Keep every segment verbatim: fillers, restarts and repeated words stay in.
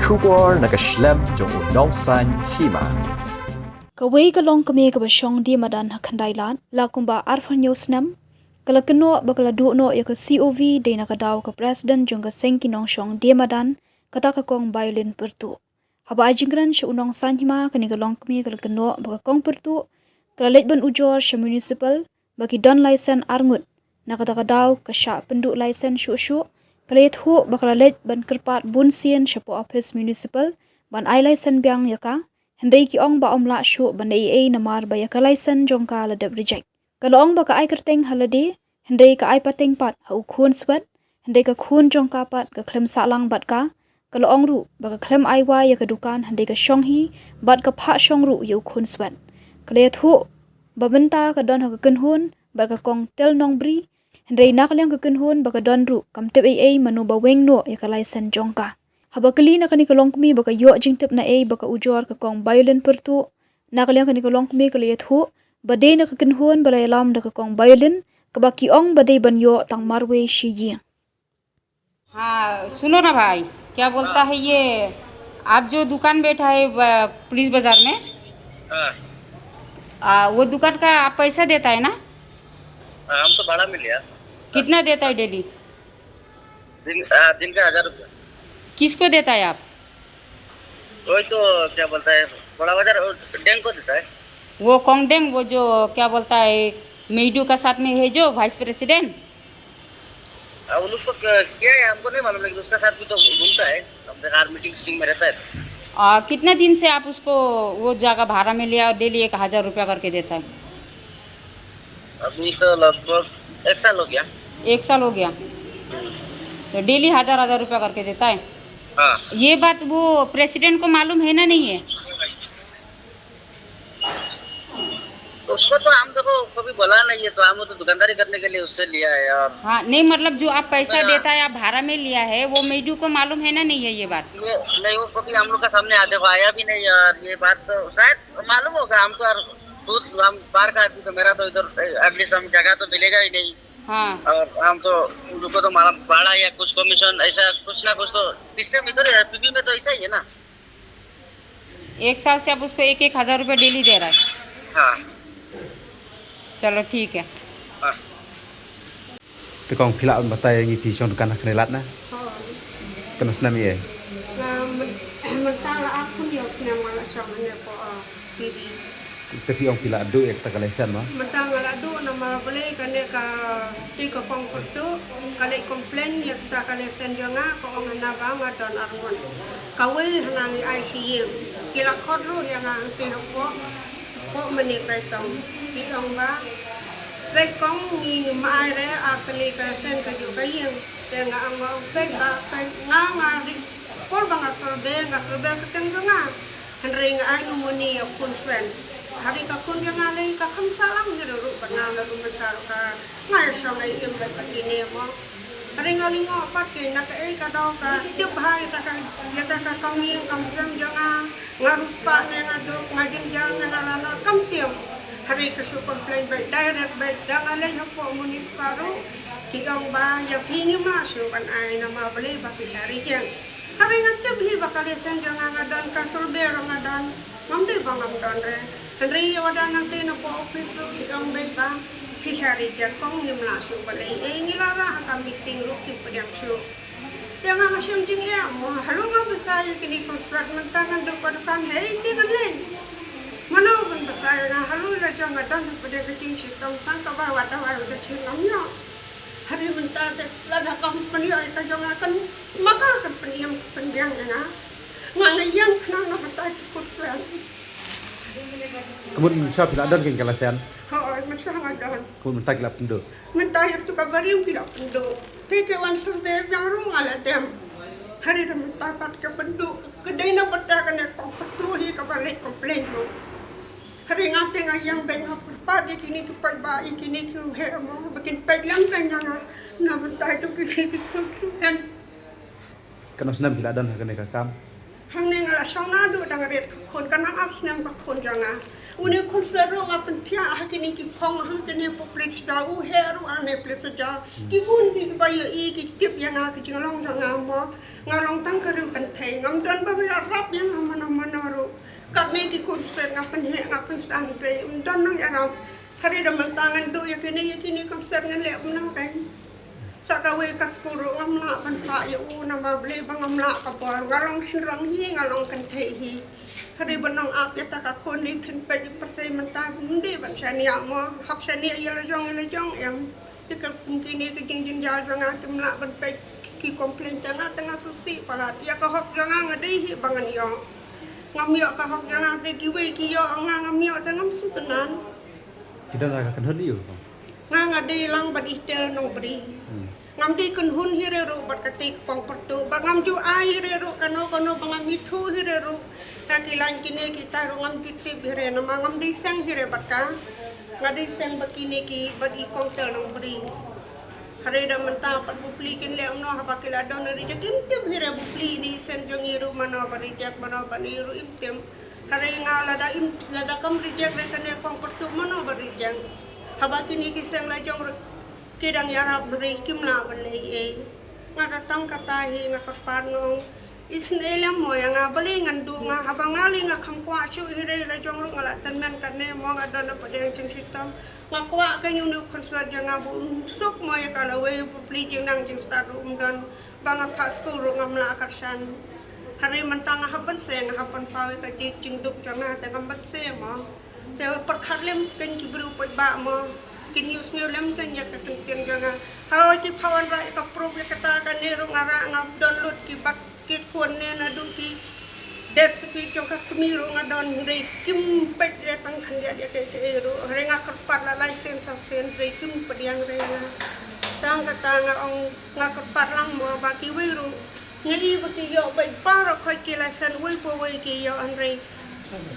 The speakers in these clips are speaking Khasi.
Khubor na ka shlem jong u Nongsaiñ Hima. Kawei ka longkmie kaba shong die madan ha Khyndai Lad, la kumba arphew hynñiew snem, ka la kynnoh ba ka la duh noh ïa ka C O V dei na ka daw ka president jong ka seng ki nongshong die madan, kata ka kong Biolin Pyrtuh. Haba ai jingkren sha u Nongsaiñ Hima, kane ka longkmie ka la kynnoh ba ka kong Pyrtuh ka la leit ban ujor sha municipal ba ki don laisen arngut. Na kata ka daw ka shah pynduh laisen shuh shuh. Ka la ïathuh ba ka la leit ban kyrpad bun sien sha poh office municipal ban ai laisen biang ïa ka. Hynrei ki ong ba ym lah shuh ban ai ei ei namar ba ïa ka laisen jong ka la dep reject. Ka la ong ba ka ai kyrteng ha lade, hynrei ka ai pateng pat ha u khun swet, hynrei ka khun jong ka pat ka khlem sah lang bad ka. Ka la ong ruh ba ka khlem ai wai ïa ka dukan hynrei ka shong hi bad ka phah shong ruh ïa u khun swet. Ka la ïathuh ba mynta ka don ha ka kynhun bad ka kong Tel Nongbri, hynrei na ka liang ka kynhun ba ka don ruh kam tip ei ei mano ba weng noh ïa ka laisen jong ka. Haba kylli na kane ka longkmie ba ka ïoh jingtip na ei ba ka ujor ka kong Biolin Pyrtuh, na ka liang kane ka longkmie ka la ïathuh ba dei na ka kynhun ba la ïalam da ka kong Biolin, kaba ki ong ba dei ban ïoh tang marwei shi ïing. हाँ, सुनो ना भाई, क्या बोलता है ये, आप जो दुकान बैठा है ब-, पुलिस बाजार में, हाँ। आ, वो दुकान का आप पैसा देता है ना? हाँ, हम तो भाड़ा में लिया। कितना देता है डेली? दिन, हाँ, दिन का हजार रुपया। किसको देता है आप? वही तो, क्या बोलता है, बड़ा बाजार और डेंग को देता है। वो कोंगडेंग, वो जो क्या बोलता है, मेडू का साथ में है जो वाइस प्रेसिडेंट। हाँ, उन उसको क-, किया है, हमको नहीं मालूम, लेकिन उसका साथ भी तो घूमता है, हम बेकार मीटिंग सीटिंग में रहता है। आ, कितना दिन से आप उसको वो जगह भाड़ा में लिया और डेली एक हजार रुपया करके देता है? अभी तो लगभग एक साल हो गया। एक साल हो गया। हम्म। तो डेली हजार हजार रुपया करके देता है? हाँ। ये बात वो प्रेसिडेंट को मालूम है ना, नहीं है? उसको तो हम, देखो, कभी बोला नहीं है, तो हम वो तो दुकानदारी करने के लिए उससे लिया है। और हाँ, नहीं, मतलब, जो आप पैसा हाँ। देता है, आप भाड़ा में लिया है, वो मेडू को मालूम है ना, नहीं है ये बात? ये नहीं, वो कभी हम लोग का सामने आ, देखो, आया भी नहीं। और ये बात तो शायद मालूम होगा हमको, यार, खुद हम बाहर का आदमी, तो मेरा तो इधर एटलीस्ट हम जगह तो मिलेगा ही नहीं। हाँ। और हम तो उनको तो मालूम, भाड़ा या कुछ कमीशन, ऐसा कुछ ना कुछ तो सिस्टम इधर है, पीपी में तो ऐसा ही है ना। एक साल से आप उसको एक एक हजार रुपये डेली दे रहा है? हाँ। चलो, ठीक है। हाँ। Te kong, phi lah ban batai ïa ngi, phi shong dukan ha Khyndai Lad na? Hooid. Katno snem ïa? Nga myn-, mynta la arphew hynñiew snem nga la shong hangne hapoh, ah, Pidi. Te phi ong phi la duh ïa kata ka lesen ma? Mynta nga la duh namar balei kane ka, te ka kong Pyrtuh ka leit complain ïa kata ka lesen jong nga, ka ong hana ba nga don arngut. Kawei hana ngi ai shi ïing. Ki la khot ruh ïa nga hangtei hapoh, hapoh Manik Baitong. Ki ong ba, peit kong, ngi ngim ai re ar tylli percent kajuh ka ïing. Te nga ong, nga ong, peit ba, peit, nga, nga ri-, por ba nga survey, nga survey kyrteng jong nga. Hynrei nga ai nomoni ïa u khun Sven. Hynrei ka khun jong nga lei ka kham sah lang hi ruh bad nga, nga ruh mynta ruh ka, nga ïa shong nga im bad kine mo. Hynrei nga lyngngoh pat, ke na kaei ka daw ka tip ha ïa ta ka, ïa ta ka kam ïing kam sem jong nga. Nga riewspah ne nga duk, nga jynjar ne nga lanot, kam tip. Hynrei ka shu complain beit direct beit, da nga leit hapoh municipal ruh, ki ong ba ïa phi ngim lah shuh ban ai namar balei ba phi sha reject. Hynrei nga tip hi ba ka lesen jong nga nga don, ka survey ruh nga don. Ngam dei ba ngam don re. Hynrei ïa uda nangtei na poh office ruh ki ong beit ba phi sha reject, kong, ngim lah shuh ban ai ei ei, ngi la rah ha ka meeting ruh kim pdiang shuh. Te nga nga shem jingeh mo, halu nga bsa ïa kine ki khun Sven, mynta ngan duh ka dukan, hei te ngan leit. Mano ban bsa ïa nga, halu la jong nga don ha pdeng ka jingshitom tang kaba wat dawai u da shu ngam ïoh. Hynrei mynta te lada kam pynïoh ïa ka jong nga kan, ma ka kan pynim pynbiang ïa nga. Nga nga ïeng khnang na bynta ki khun Sven. Ka mut mynshwa phi la don kane ka lesen? Hooid, mynshwa nga don. Ka mut mynta ki la pynduh? Mynta ïa katu ka barim ki la pynduh. Te ki wan survey biang ruh nga la dem. Hynrei da mynta pat ka pynduh ka dei na bynta kane ka kong Pyrtuh hi kaba leit complain ruh. Hynrei nga te nga ïeng beit, nga kyrpad ïa kine ki paidbah, ïa kine ki ruheh mo ba kin peit lem beit ïa nga na bynta jong kine ki khun Sven. Katno snem phi la don ha kane ka kam? Hangne nga la shong naduh dang rit ka khun, ka nang ar snem ka khun jong nga. Une u khun Sven ruh nga pynthiah ha kine ki phong, ha kine hapoh police station, u heh ruh hangne police station. Ki bun ki kiba ïohi ki tip ïa nga, ka jinglong jong nga mo. Nga long tang ka riew kynthei. Ngam don ba ïarap ïa nga mano mano ruh. Katne ki khun stet nga pynheh nga pynsan pei, ym don nang ïarap. Hynrei da mynta ngan duh ïa kine ïa kine khun stet ngan leh kumno kein. Sa kawei ka skul ruh ngam lah ban phah ïa u namar balei ba ngam lah ka bor, nga long shynrang hi, nga long kynthei hi. Hynrei ban ong ap ïa ta ka khun, lei phin peit ïa pyrthei mynta, ym dei ban shaniah mo, hap shaniah ïa la jong ïa la jong em. Te ka kum kine ka jingjynjar jong nga kim lah ban peit ki complain, te nga te nga sngewsih palat. Ïa ka hok jong nga nga dei hi ba ngan ïoh. Ngam ïoh ka hok jong nga, te kiwei ki ïoh, nga ngam ïoh, te ngam sngewtynnat. Ki don ha ka kynhun ïa u? Nga nga dei lang bad i Tel Nongbri. Hmm. Ngam dei kynhun hi re ruh bad kata ka Kong Pyrtuh, ba ngam ju ai hi re ruh kano kano, ba ngam ithuh hi re ruh. Ka ki lain kine kita ruh ngam ju tip hi re, namar ngam dei seng hi re bad ka. Nga dei seng bad kine ki, bad i Kong Tel Nongbri. Hynrei da mynta pat bapli kin leh kumno, haba ki la don reject, kim tip hi re bapli ne seng jong ngi ruh mano ba reject, mano ba ne ruh im tip. Hynrei nga lada im, lada kam reject re kane Kong Pyrtuh, mano ba reject? Haba kine ki seng la jong ruh ki dang ïarap, hynrei kim lah ban leh ei. Nga da tang kata hi nga kyrpad, nga ong isynei lem mo ïa nga, balei ngan duh nga, haba nga lei nga kham kwah shuh hi re, la jong ruh nga la tymmen kane mo, nga don na pdeng jingshitom. Nga kwah ka ïa une u khun stet jong nga ba un suk mo ïa ka, lawei bapli jingnang jingstad ruh um don, ba nga phah skul ruh ngam lah kyrshan. Hynrei mynta nga hap ban seng, nga hap ban paw ïa ka jingduk jong nga, te ngam ban seng mo. Te pyrkhat lem kein ki briew paidbah mo, kin ïohsngew lem kein ïa ka ktien jong nga. Haba ki pha wanrah ïa ka proof ïa kata, kane ruh nga rah, nga don lut ki birth certificate ne naduh ki death certificate jong ka kmie ruh nga don, hynrei kim peit re tang khyndiat ïa kaei kaei ruh. Hynrei nga kyrpad la lai sien sa sien, hynrei kim pdiang re nga. Tang kata nga ong nga kyrpad lang mo ba kiwei ruh ngi i ba ki ïoh bad baroh khoit ki lesen, wei pa wei ki ïoh, hynrei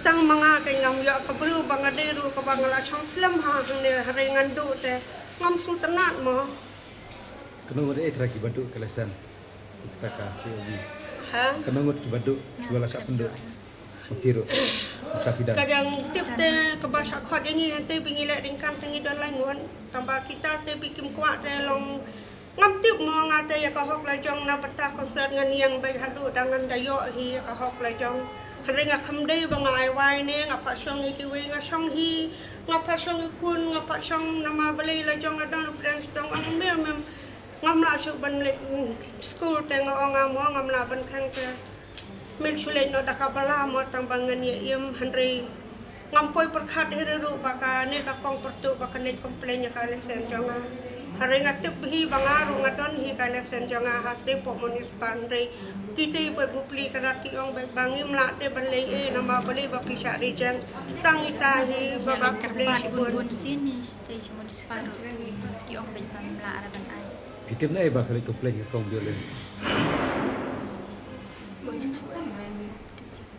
tang ma nga kein ngam ïoh. Ka briew ba nga dei ruh kaba nga la shong slem ha hangne, hynrei ngan duh te ngam sngewtynnat mo. Kano ngut eh trai kiba duh ka lesen? Kita ka C O B. Ha? Kano ngut kiba duh, kiba la shah pynduh? Phi ruh. Kita phi dang. Ka dang tip te kaba shah khot ïa ngi, hynrei ba ngi leh ryngkat te ngi don lai ngut. Tangba kita te ba kim kwah te long ngam tip mo, nga te ïa ka hok la jong na bynta ka stet ngan ïeng beit haduh da ngan da ïoh hi ïa ka hok la jong. Hynrei nga kham dei ba nga ai wai ne, nga phah shong ïa kiwei, nga shong hi, nga phah shong ïa khun, nga phah shong namar balei la jong nga don u pdeng sdang, ong mem mem. Ngam lah shuh ban leit skul te nga ong nga mo ngam lah ban khang te. Mil shu leit noh da ka bala mo tang ba ngan ïa im, hynrei ngam poi pyrkhat hi ruh ba kane ka Kong Pyrtuh ba kan leit complain ïa ka lesen jong nga. Hynrei nga tip hi ba nga ruh nga don hi ka lesen jong nga ha te poh municipal, hynrei kita i poi bapli ka rat ki ong ba ngim lah te ban lei ei namar balei ba phi shah reject. Tang ita hi ba ba kyrpad bun bun sien ni te municipal ruh ki ong ba ngim lah ban ai. Phi tip ne ba ka leit complain ka Kong Biolin?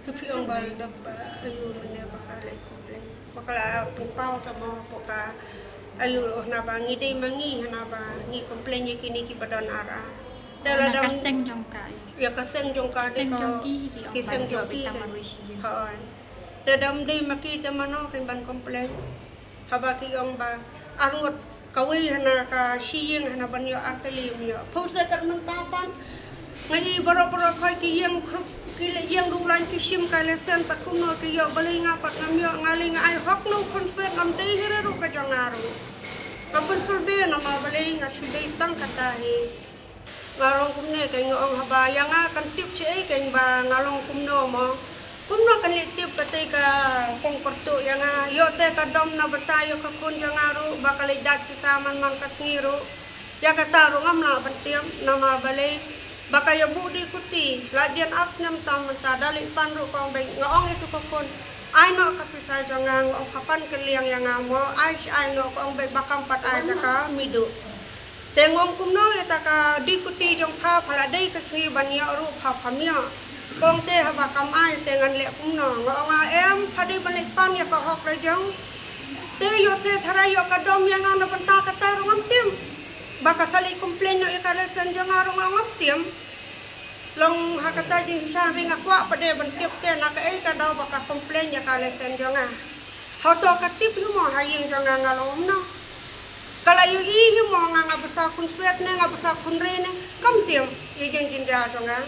Ki phi ong ba la dap ba ayu mane ba ka leit complain. Ba ka la pynpaw ta mo hapoh ka ayu, hana ba ngi dei ma ngi, hana ba ngi complain ïa kine kiba don ar ar. Te la dang ka seng jong ka. Ïa ka seng jong ka, seng jong ki, ki seng jong ki. Hooid. Te dam dei ma ki te mano kin ban complain. Haba ki ong ba arngut kawei hana ka shi ïing hana ban ïoh artylli ym ïoh. Phu se kat mynta pat nga i baroh baroh khoi ki ïing khrup ki ïing ruh lain ki shim ka lesen pat kumno ki ïoh, balei nga pat ngam ïoh, nga lei nga ai hok na u khun sbet, ngam dei hi re ruh ka jong nga ruh. Ka pynsulbi namar balei nga shu dei tang kata hi. Nga long kumne kein nga ong haba ïa nga kan tip shaei kein ba nga long kumno mo. Kumno kan leit tip katei ka Kong Pyrtuh ïa nga, ïoh se ka dom na bynta ïoh ka khun jong nga ruh ba ka leit dait pisa man man ka sngi ruh. Ïa kata ruh ngam lah ban tip namar balei ba ka ïa buh dei kuti la dien ar snem tam mynta da leit pan ruh ka ong beit, nga ong ïa tu ka khun ai noh ka pisa jong nga, nga ong ka pan kylliang ïa nga mo, ai shi ai noh ka ong beit ba kam pat ai ta ka miduh. Te ngong kumno ïa ta ka dei kuti jong pha, pha la dei ka sngi ban ïoh ruh pha pham ïoh. Kong te haba kam ai te ngan leh kumno, nga ong a em pha dei ban leit pan ïa ka hok la jong. Te ïoh se tharai ïoh ka dom ïa nga na bynta kata ruh ngam tip. Ba ka sa leit complain noh ïa ka lesen jong nga ruh nga ngam tip. Long ha kata jingshisha ri nga kwah pat de ban tip te na kaei ka daw ba ka complain ïa ka lesen jong nga. Hato ka tip hi mo ha ïing jong nga nga long kumno. Ka la ïohi hi mo nga nga bsa khun swet ne nga bsa khun re ne kam tip ïa jing jingja jong nga.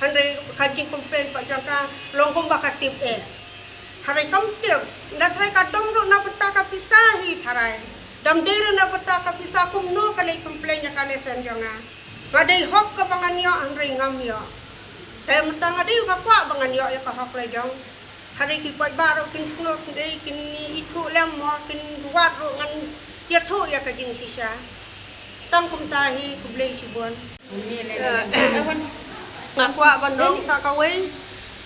Hynrei ka jingcomplain pat jong ka long kumba ka tip eh. Hynrei kam tip, na tharai ka dom ruh na bynta ka pisa hi tharai. Dam dei ruh na bynta ka pisa kumno ka leit complain ïa ka lesen jong nga. Nga dei hok kaba ngan ïoh hynrei ngam ïoh. Te mynta nga dei ka kwah ba ngan ïoh ïa ka hok la jong. Hynrei ki paidbah ruh kin sngewsih, kin ithuh lem mo, kin wad ruh ngan ïathuh ïa ka jingshisha. Tang kumta hi, khublei shibun. Nga kwah ban ong sa kawei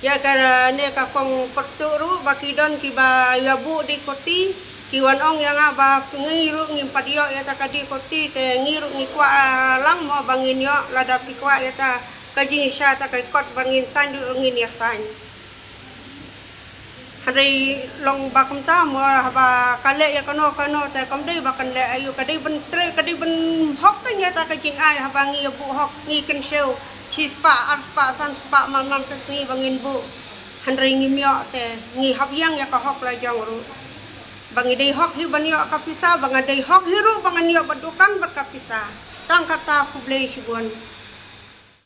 ïa kane ka kong Pyrtuh ruh ba ki don kiba ïa buh dikote, ki wan ong ïa nga ba ngi ruh ngim pat ïoh ïa ta ka dikote, te ngi ruh ngi kwah lang mo ba ngin ïoh, lada phi kwah ïa ta ka jingshisha, ta ka kot ba ngin saiñ ruh ngin ïa saiñ. Hynrei long ba kumta mo, haba ka leh ïa kano kano te kam dei ba kan leh aïu, ka dei ban trei, ka dei ban hok kan ïa ta ka jingai, haba ngi ïa buh hok ngi kynshew shispah arspah sanspah man man ka sngi ba ngin buh. Hynrei ngim ïoh te ngi hap ïeng ïa ka hok la jong ruh. Ba ngi dei hok hi ban ïoh ka pisa, ba nga dei hok hi ruh ba ngan ïoh bad dukan bad ka pisa. Tang kata, khublei shibun.